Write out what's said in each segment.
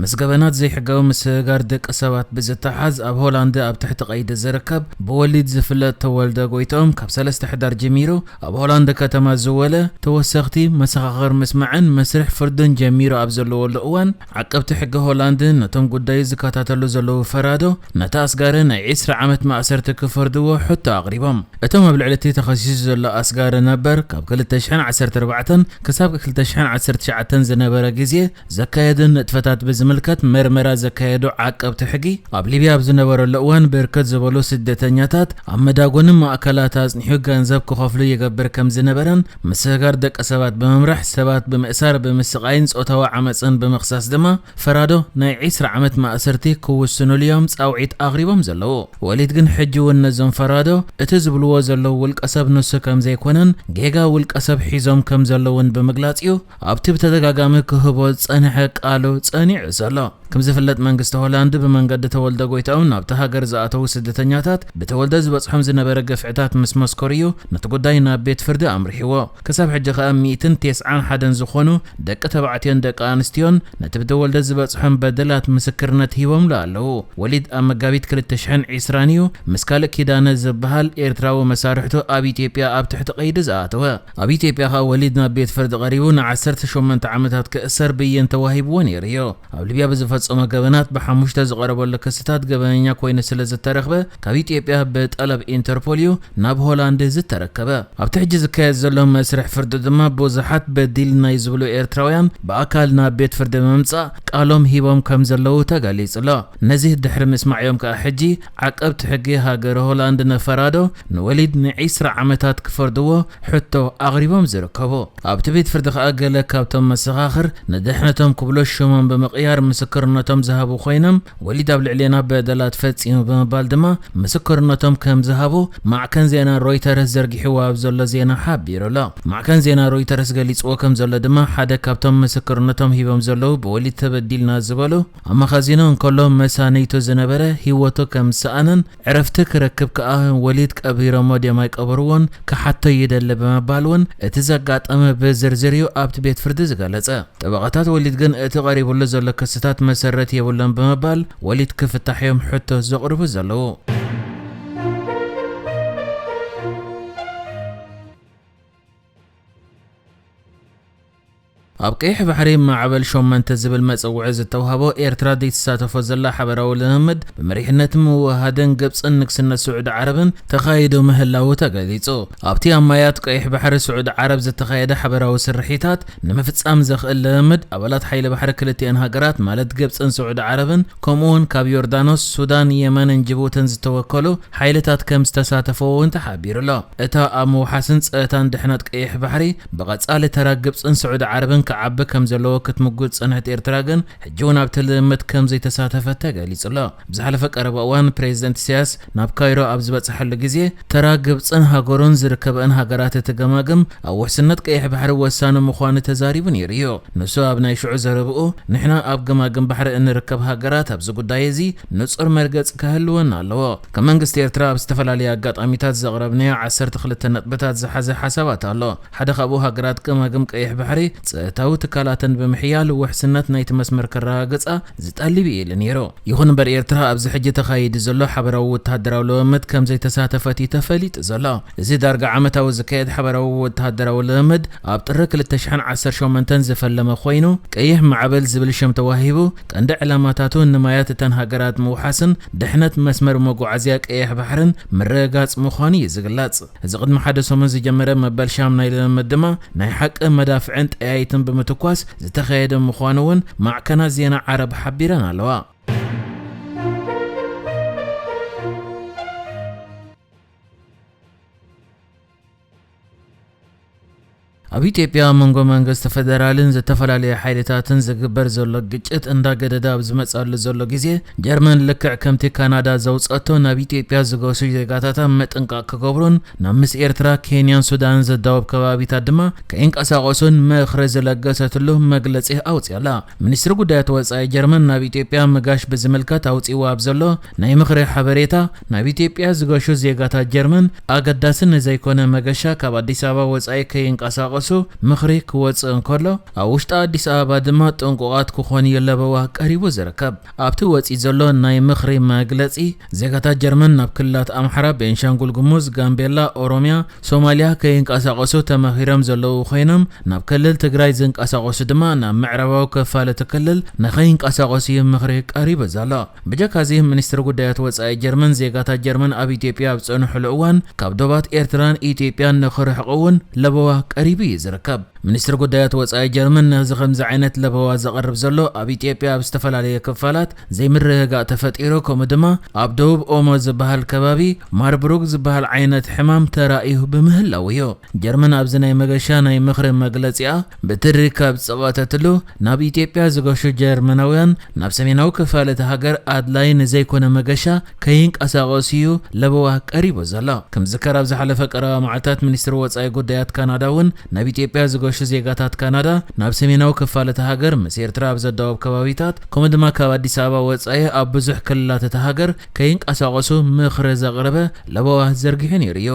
ምስ ገበናት ዘይሕጋዊ ምስግጋር ደቂ ሰባት ብዝተሓዝ ኣብ ሆላንድ ኣብ ትሕቲ ቀይዲ ዝርከብ ብወሊድ ዝፍለጥ ተወልደ ጎይትኦም ካብ ሰለስተ ሕዳር ጀሚሩ ኣብ ሆላንድ ከተማ ዝወለ ተወሰኽቲ መሰኻኽር ምስማዕን መስርሕ ፍርድን ጀሚሩ ኣብ ዘለወሉ እዋን ዓቀብቲ ሕጊ ሆላንድ ነቶም ጉዳዩ ዝከታተሉ ዘለዉ ፈራዶ ነቲ ኣስጋሪ ናይ ዕስራ ዓመት ማእሰርቲ ክፈርድዎ ሕቶ ኣቕሪቦም። እቶም ኣብ ልዕሊ እቲ ተኸሲሱ ዘሎ ኣስጋሪ ነበር ካብ ክልተ ሽሕን ዓሰርተ ኣርባዕተን ክሳብ ክልተ ሽሕን ዓሰርተ ትሽዓተን ዝነበረ ግዜ ዘካየዶ ንጥፈታት ብዝምልከት መርመራ ዘካየዱ ዓቀብቲ ሕጊ ኣብ ሊብያ ኣብ ዝነበረሉ እዋን ብርክት ዝበሉ ስደተኛታት ኣብ መዳጎኒ ማእከላት ኣጽኒሑ ገንዘብ ክኸፍሉ ይገብር ከም ዝነበረን ምስግጋር ደቂ ሰባት ብምምራሕ ሰባት ብምእሳር ብምስቓይን ጾታዊ ዓመጽን ብምኽሳስ ድማ ፈራዶ ናይ ዕስራ ዓመት ማእሰርቲ ክውስኑሉ እዮም ጻውዒት ኣቕሪቦም ዘለዉ። ወሊድ ግን ሕጂ እውን ነዞም ፈራዶ እቲ ዝብልዎ ዘለዉ ውልቀ ሰብ ንሱ ከም ዘይኮነን ጌጋ ውልቀ ሰብ ሒዞም ከም ዘለውን ብምግላጽ እዩ ኣብቲ ብተደጋጋሚ ክህቦ ዝጸንሐ ቃሉ ጸኒዑ ዘሎ። ከም ዝፍለጥ መንግስቲ ሆላንድ ብመንገዲ ተወልደ ጎይታኦም ናብቲ ሃገር ዝኣተዉ ስደተኛታት ብተወልደ ዝበጽሖም ዝነበረ ግፍዕታት ምስ መስከሩ እዩ ነቲ ጉዳይ ናብ ቤት ፍርዲ ኣምሪሕዎ። ክሳብ ሕጂ ከኣ ሚእትን ተስዓን ሓደን ዝኾኑ ደቂ ተባዕትዮን ደቂ ኣንስትዮን ነቲ ብተወልደ ዝበጽሖም በደላት ምስክርነት ሂቦምሉ ኣለዉ። ወሊድ ኣብ መጋቢት ክልተ ሽሕን ዕስራን እዩ ምስ ካልእ ኪዳነ ዝበሃል ኤርትራዊ መሳርሕቱ ኣብ ኢትዮጵያ ኣብ ትሕቲ ቀይዲ ዝኣተወ። ኣብ ኢትዮጵያ ከኣ ወሊድ ናብ ቤት ፍርዲ ቀሪቡ ንዓሰርተ ሸሞንተ ዓመታት ክእሰር ብይን ተዋሂብዎ ነይሩ እዩ። ኣብ ሊብያ ብዝፈጸሞ ገበናት ብሓሙሽተ ዝቐረበሉ ክስታት ገበነኛ ኮይኑ ስለ ዝተረኽበ ካብ ኢትዮጵያ ብጠለብ ኢንተርፖል እዩ ናብ ሆላንድ ዝተረከበ። ኣብቲ ሕጂ ዝካየድ ዘሎ መስርሕ ፍርዲ ድማ ብዙሓት በዲልና እዩ ዝብሉ ኤርትራውያን ብኣካል ናብ ቤት ፍርዲ ብምምጻእ ቃሎም ሂቦም ከም ዘለዉ ተገሊጹ ኣሎ። ነዚ ድሕሪ ምስማዕዮም ከኣ ሕጂ ዓቀብቲ ሕጊ ሃገረ ሆላንድ ነፈራዶ ንወሊድ ንዒስራ ዓመታት ክፈርድዎ ሕቶ ኣቕሪቦም ዝርከቡ። ኣብቲ ቤት ፍርዲ ከኣ ገለ ካብቶም መሰኻኽር ንድሕነቶም ክብሎ ሽሞም ብምቕያር ምስክርነቶም ዝሃቡ ኮይኖም ወሊድ ኣብ ልዕሌና በደላት ፈጺሙ ብምባል ድማ ምስክርነቶም ከም ዝሃቡ ማዕከን ዜና ሮይተርስ ዘርጊሕዎ ኣብ ዘሎ ዜና ሓቢሩ ኣሎ። ማዕከን ዜና ሮይተርስ ገሊጽዎ ከም ዘሎ ድማ ሓደ ካብቶም ምስክርነቶም ሂቦም ዘለዉ ብወሊድ ተበዲልና ዝበሉ ኣብ መኻዚኖ እንከሎ መሳነይቱ ዝነበረ ህይወቱ ከም ዝሰኣነን ዕረፍቲ ክረክብ ከኣ ወሊድ ቀቢሮሞ ድዮም ኣይቀበርዎን ክሓቶ ይደሊ ብምባል እውን እቲ ዘጋጠመ ብዝርዝር እዩ ኣብቲ ቤት ፍርዲ ዝገለጸ። ጠበቓታት ወሊድ ግን እቲ ቀሪብሉ ዘሎ ክስታት መሰረት የብሉን ብምባል ወሊድ ክፍታሕ እዮም ሕቶ ዘቕርቡ ዘለዉ። ኣብ ቀይሕ ባሕሪ ማዕበል ሸሞንተ ዝብል መጸውዒ ዝተዋህቦ ኤርትራ ዘይትሳተፎ ዘላ ሓበራዊ ልምምድ ብመሪሕነት ምውህሃድን ግብጽን ንግስነት ስዑዲ ዓረብን ተኻይዱ ምህላዉ ተገሊጹ። ኣብቲ ኣብ ማያት ቀይሕ ባሕሪ ስዑዲ ዓረብ ዝተኻየደ ሓበራዊ ስርሒታት ንምፍጻም ዘኽእል ልምምድ ኣባላት ሓይሊ ባሕሪ ክልቲኤን ሃገራት ማለት ግብጽን ስዑዲ ዓረብን ከምኡ እውን ካብ ዮርዳኖስ፣ ሱዳን፣ የመንን ጅቡትን ዝተወከሉ ሓይልታት ከም ዝተሳተፈዎ እውን ተሓቢሩ ኣሎ። እታ ኣብ ምውሓስን ጸጥታን ድሕነት ቀይሕ ባሕሪ ብቐጻሊ ተራ ግብጽን ስዑዲ ዓረብን ክዓቢ ከም ዘለዎ ክትምጉት ዝጸንሐት ኤርትራ ግን ሕጂ እውን ኣብቲ ልምምድ ከም ዘይተሳተፈት ተገሊጹ ኣሎ። ብዝሓለፈ ቀረባ እዋን ፕሬዚደንት ኢሳያስ ናብ ካይሮ ኣብ ዝበጽሓሉ ግዜ ተራ ግብጽን ሃገሩን ዝርከበአን ሃገራት እቲ ገማግም ኣብ ውሕስነት ቀይሕ ባሕሪ ወሳኒ ምዃኑ ተዛሪቡ ነይሩ እዩ። ንሱ ኣብ ናይ ሽዑ ዘረብኡ ንሕና ኣብ ገማግም ባሕሪ እንርከብ ሃገራት ኣብዚ ጉዳይ እዚ ንጹር መርገጽ ክህልወና ኣለዎ። ከም መንግስቲ ኤርትራ ኣብ ዝተፈላለዩ ኣጋጣሚታት ዘቕረብናዮ ዓሰርተ ክልተ ነጥብታት ዝሓዘ ሓሳባት ኣሎ። ሓደ ካብኡ ሃገራት ገማግም ቀይሕ ባሕሪ ጸጥታዊ ትካላተን ብምሕያል ውሕስነት ናይቲ መስመር ከረጋግጻ ዝጠልብ እዩ ኢሉ ነይሩ። ይኹን እምበር ኤርትራ ኣብዚ ሕጂ ተኻይዱ ዘሎ ሓበራዊ ወተሃደራዊ ልምምድ ከም ዘይተሳተፈት እዩ ተፈሊጡ ዘሎ። እዚ ዳርጋ ዓመታዊ ዝካየድ ሓበራዊ ወተሃደራዊ ልምምድ ኣብ ጥሪ ክልተ ሽሕን ዓሰርተ ሸሞንተን ዝፈለመ ኮይኑ ቀይሕ ማዕበል ዝብል ሽም ተዋሂቡ ቀንዲ ዕላማታቱ ንማያት እተን ሃገራት ምውሓስን ድሕነት መስመር መጓዓዝያ ቀይሕ ባሕርን ምርግጋጽ ምዃኑ እዩ ዝግለጽ። እዚ ቅድሚ ሓደ ሰሙን ዝጀመረ መበል ሻምናይ ልምምድ ድማ ናይ ሓቂ መዳፍዕን ጠያይትን ብምትኳስ ዝተኻየደ ምዃኑ እውን ማዕከናት ዜና ዓረብ ሓቢረን ኣለዋ። ኣብ ኢትዮጵያ ኣብ መንጎ መንግስቲ ፈደራልን ዝተፈላለዩ ሓይልታትን ዝግበር ዘሎ ግጭት እንዳገደደ ኣብ ዝመፅኣሉ ዘሎ ግዜ ጀርመን ልክዕ ከምቲ ካናዳ ዘውፀቶ ናብ ኢትዮጵያ ዝገሱ ዜጋታታ ምጥንቃቕ ክገብሩን ናብ ምስ ኤርትራ፣ ኬንያን ሱዳንን ዘዳወብ ከባቢታት ድማ ከይንቀሳቐሱን ምኽሪ ዝለገሰትሉ መግለፂ ኣውፅኣላ። ሚኒስትሪ ጉዳያት ወፃኢ ጀርመን ናብ ኢትዮጵያ ምጋሽ ብዝምልከት ኣውፅእዎ ኣብ ዘሎ ናይ ምኽሪ ሓበሬታ ናብ ኢትዮጵያ ዝገሹ ዜጋታት ጀርመን ኣገዳሲ ንዘይኮነ መገሻ ካብ ኣዲስ ኣበባ ወፃኢ ከይንቀሳቐሱ ርእሱ ምኽሪ ክወጽእ እንከሎ፣ ኣብ ውሽጢ ኣዲስ ኣበባ ድማ ጥንቁቓት ክኾን እዩ ለበዋ ቀሪቡ ዝርከብ። ኣብቲ ወጺኡ ዘሎ ናይ ምኽሪ መግለጺ፣ ዜጋታት ጀርመን ናብ ክልላት ኣምሓራ፣ ቤንሻንጉል ጉሙዝ፣ ጋምቤላ፣ ኦሮሚያ፣ ሶማሊያ ከይንቀሳቐሱ ተመኺሮም ዘለዉ ኮይኖም፣ ናብ ክልል ትግራይ ዝንቀሳቐሱ ድማ ናብ ምዕራባዊ ክፋል እቲ ክልል ንኸይንቀሳቐሱ እዩ ምኽሪ ቀሪቡ ዘሎ። ብጀካዚ፣ ሚኒስትሪ ጉዳያት ወጻኢ ጀርመን፣ ዜጋታት ጀርመን ኣብ ኢትዮጵያ ኣብ ዝጸንሕሉ እዋን ካብ ዶባት ኤርትራን ኢትዮጵያን ንኽርሕቑ እውን ለበዋ ቀሪቡ እዩ ዝርከብ። ሚኒስትሪ ጉዳያት ወጻኢ ጀርመን ነዚ ከምዚ ዓይነት ለበዋ ዘቕርብ ዘሎ፣ ኣብ ኢትዮጵያ ኣብ ዝተፈላለየ ክፋላት ዘይምርግጋእ ተፈጢሩ፣ ከምኡ ድማ ኣብ ደቡብ ኦሞ ዝበሃል ከባቢ ማርብሩግ ዝበሃል ዓይነት ሕማም ተራእዩ ብምህላው እዩ። ጀርመን ኣብዚ ናይ መገሻ ናይ ምኽሪ መግለጺኣ ብትሪ ካብ ዝጸቐተትሉ፣ ናብ ኢትዮጵያ ዝገሹ ጀርመናውያን ናብ ሰሜናዊ ክፋል እቲ ሃገር ኣድላይ ንዘይኮነ መገሻ ከይንቀሳቐሱ እዩ ለበዋ ቀሪቡ ዘሎ። ከም ዝከር፣ ኣብ ዝሓለፈ ቀረባ መዓልታት ሚኒስትሪ ወጻኢ ጉዳያት ካናዳ እውን ናብ ኢትዮጵያ ዝገሹ ዜጋታት ካናዳ ናብ ሰሜናዊ ክፋል እቲ ሃገር ምስ ኤርትራ ኣብ ዘዳወብ ከባቢታት፣ ከምኡ ድማ ካብ ኣዲስ ኣበባ ወጻኢ ኣብ ብዙሕ ክልላት እቲ ሃገር ከይንቀሳቐሱ ምኽሪ ዘቕረበ ለበዋ ዘርጊሑ ነይሩ እዩ።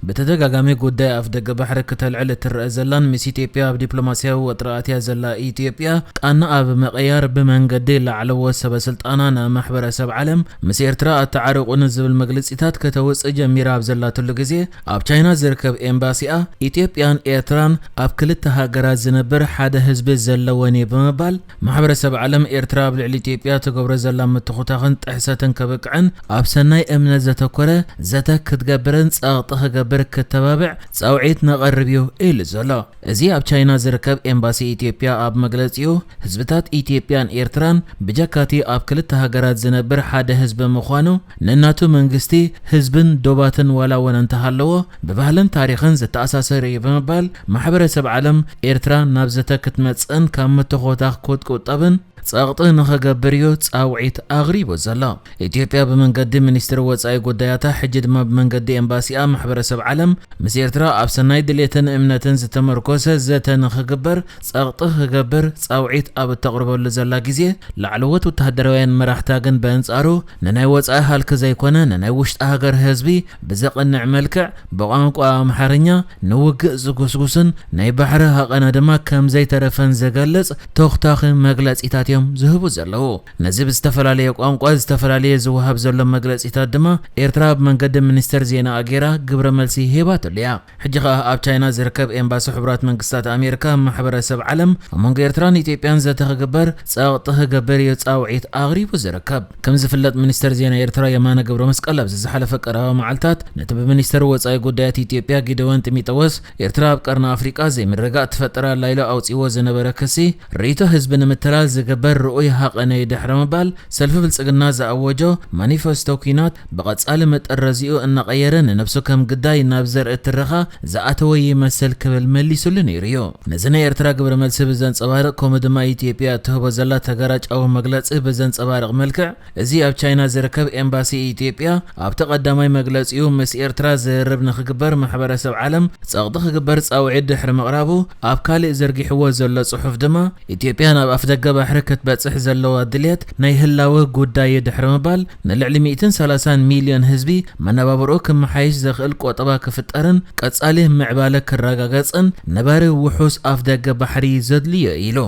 ብተደጋጋሚ ጉዳይ ኣፍ ደገ ባሕሪ ክተልዕል እትረአ ዘላን ምስ ኢትዮጵያ ኣብ ዲፕሎማስያዊ ወጥሪ ኣትያ ዘላ ኢትዮጵያ፣ ቃና ኣብ ምቕያር ብመንገዲ ላዕለዎት ሰበ ስልጣና ናብ ማሕበረሰብ ዓለም ምስ ኤርትራ ኣተዓርቑኒ ዝብል መግለጺታት ከተውጽእ ጀሚራ ኣብ ዘላትሉ ግዜ፣ ኣብ ቻይና ዝርከብ ኤምባሲኣ፣ ኢትዮጵያን ኤርትራን ኣብ ክልተ ሃገራት ዝነብር ሓደ ህዝቢ ዘለወን እዩ ብምባል፣ ማሕበረሰብ ዓለም ኤርትራ ኣብ ልዕሊ ኢትዮጵያ ትገብሮ ዘላ ምትኹታኽን ጥሕሰትን ከብቅዕን ኣብ ሰናይ እምነት ዘተኮረ ዘተ ክትገብርን ጸቕጢ ክገብር ክተባብዕ ጻውዒት ነቐርብ እዩ ኢሉ ዘሎ። እዚ ኣብ ቻይና ዝርከብ ኤምባሲ ኢትዮጵያ ኣብ መግለጺኡ፣ ህዝብታት ኢትዮጵያን ኤርትራን ብጀካቲ ኣብ ክልተ ሃገራት ዝነብር ሓደ ህዝቢ ምዃኑ፣ ነናቱ መንግስቲ፣ ህዝብን ዶባትን ዋላ እውን እንተሃለዎ፣ ብባህልን ታሪኽን ዝተኣሳሰር እዩ ብምባል፣ ማሕበረሰብ ዓለም ኤርትራ ናብ ዘተ ክትመጽእን ካብ ምትኹታኽ ክትቁጠብን ጸቕጢ ንኸገብር እዩ ጻውዒት ኣቕሪቡ ዘሎ። ኢትዮጵያ ብመንገዲ ሚኒስትሪ ወጻኢ ጉዳያታ፣ ሕጂ ድማ ብመንገዲ ኤምባሲኣ፣ ማሕበረሰብ ዓለም ምስ ኤርትራ ኣብ ሰናይ ድሌትን እምነትን ዝተመርኮሰ ዘተ ንኽግበር ጸቕጢ ክገብር ጻውዒት ኣብ እተቕርበሉ ዘላ ግዜ፣ ላዕለዎት ወተሃደራውያን መራሕታ ግን በንጻሩ ንናይ ወጻኢ ሃልኪ ዘይኮነ ንናይ ውሽጢ ሃገር ህዝቢ ብዘቕንዕ መልክዕ ብቋንቋ ኣምሓርኛ ንውግእ ዝጉስጉስን ናይ ባሕሪ ሃቐና ድማ ከም ዘይተረፈን ዝገልጽ ተኹታኺ መግለጺታት እዮም ዝህቡ ዘለዉ። ነዚ ብዝተፈላለየ ቋንቋ ዝተፈላለየ ዝወሃብ ዘሎ መግለጺታት ድማ ኤርትራ ኣብ መንገዲ ሚኒስተር ዜና ኣጌራ ግብረ መልሲ ሂባትሉ እያ። ሕጂ ኸኣ ኣብ ቻይና ዝርከብ ኤምባሲ ሕቡራት መንግስታት ኣሜሪካ ማሕበረሰብ ዓለም ኣብ መንጎ ኤርትራን ኢትዮጵያን ዘተ ክግበር ጸቕጢ ክገብር እዩ ጻውዒት ኣቕሪቡ ዝርከብ። ከም ዝፍለጥ፣ ሚኒስተር ዜና ኤርትራ የማነ ገብረ መስቀል ኣብዚ ዝሓለፈ ቀረባ መዓልታት ነቲ ብሚኒስተር ወጻኢ ጉዳያት ኢትዮጵያ ጊደወን ጢሞቴዎስ ኤርትራ ኣብ ቀርኒ ኣፍሪቃ ዘይምርግጋእ ትፈጥር ኣላ ኢሉ ኣውጺዎ ዝነበረ ክሲ፣ ርእይቶ ህዝቢ ንምትላል ዝግበር ርኡይ ሃቐነ እዩ ድሕሪ ምባል፣ ሰልፊ ብልጽግና ዝኣወጆ ማኒፈስቶ ኲናት ብቐጻሊ መጠረዚኡ እናቐየረ ንነብሱ ከም ግዳይ ናብ ዘርኢ ትረኻ ዝኣተወ ይመስል ክብል መሊሱሉ ነይሩ እዩ። ነዚ ናይ ኤርትራ ግብረ መልሲ ብዘንጸባርቕ፣ ከምኡ ድማ ኢትዮጵያ እትህቦ ዘላ ተገራጫዊ መግለጺ ብዘንጸባርቕ መልክዕ፣ እዚ ኣብ ቻይና ዝርከብ ኤምባሲ ኢትዮጵያ ኣብቲ ቀዳማይ መግለጺኡ ምስ ኤርትራ ዝርርብ ንኽግበር ማሕበረሰብ ዓለም ጸቕጢ ክግበር ጻውዒት ድሕሪ ምቕራቡ፣ ኣብ ካልእ ዘርጊሕዎ ዘሎ ጽሑፍ ድማ፣ ኢትዮጵያ ናብ ኣፍደገ ባሕሪ ክትበጽሕ ዘለዋ ድልየት ናይ ህላወ ጉዳይ እዩ ድሕሪ ምባል፣ ንልዕሊ ሚእትን ሰላሳን ሚልዮን ህዝቢ መነባብርኡ ክመሓየሽ ዘኽእል ቆጠባ ክፍጠርን ቀጻሊ ምዕባለ ክረጋገጽን ነባሪ ውሑስ ኣፍደገ ባሕሪ ዘድልዮ ኢሉ።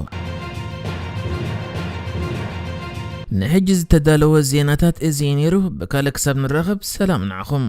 ንሕጂ ዝተዳለወ ዜናታት እዚ እዩ ነይሩ። ብካልእ ክሳብ ንራኸብ፣ ሰላም ንዓኹም።